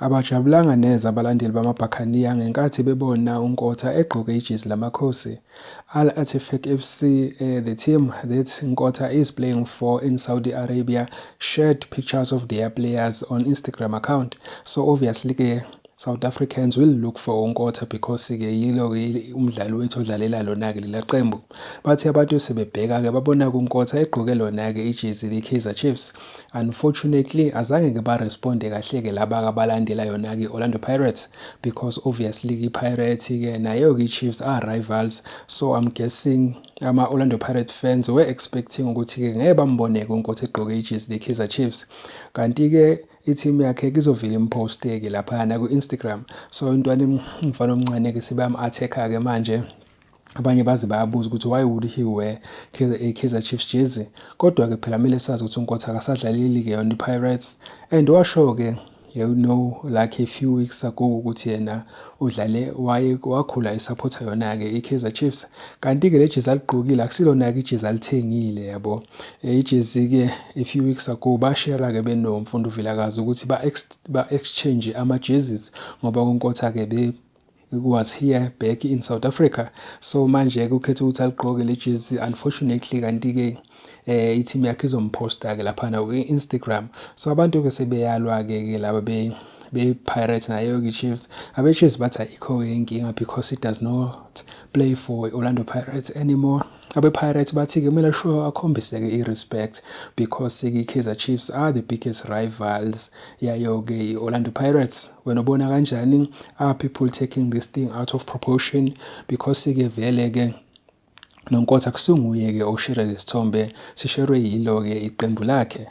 Abajabulanga neze abalandeli bamaBuccaneers ngenkathi bebona uNkotha egqoke ijezi lamakhosi. Al Ettifaq FC, the team that Nkotha is playing for in Saudi Arabia, shared pictures of their players on Instagram account. So obviously South Africans will look for uNkotha because yilo-ke umdlali wethu odlalela lona-ke lela qembu. Bathi abantu sebebheka-ke babona uNkotha egqoke lona-ke ijezi le-Kaizer Chiefs. Unfortunately, azange-ke baresponde kahle-ke laba abalandela yona-ke Orlando Pirates because obviously i-Pirates-ke nayo-ke i-Chiefs are rivals. So I'm guessing ama-Orlando Pirates fans were expecting ukuthi-ke ngeke bambone-ke uNkotha egqoke ijezi le-Kaizer Chiefs. Kanti-ke i-team yakhe izovela imposte-ke laphana ku-Instagram. So umfana omncane-ke sebeyam-attack-ke manje. Abanye baze bayabuza ukuthi why would he wear a Kaizer Chiefs jersey? Kodwa-ke phela kumele sazi ukuthi uNkotha akasadlaleli-ke yona i-Pirates and washo-ke like a few weeks ago ukuthi yena wakhula esupporta yona-ke i-Kaizer Chiefs. Kanti-ke le jezi aligqokile akusilona-ke ijezi alithengile yabo. Ijezi-ke a few weeks ago bashare-ke benomfundo Vilakazi ukuthi ba-exchange ama-jerseys ngoba uNkotha-ke was here back in South Africa. So manje-ke ukhethe ukuthi aligqoke le jezi unfortunately kanti-ke i-team yakhe izomposta-ke laphana ku-Instagram. So abantu-ke sebeyalwa-ke laba be-Pirates nayo-ke i-Chiefs. Abe-Chiefs bathi ayikho-ke inkinga because it does not play for Orlando Pirates anymore. Abe-Pirates bathi-ke kumele sure akhombise-ke i-respect because i-Kaizer Chiefs are the biggest rivals yayo-ke i-Orlando Pirates. Wena ubona kanjani? Are people taking this thing out of proportion? Because-ke vele-ke noNkotha kusunguye-ke oshare lesithombe sisherwe yilo-ke iqembu lakhe.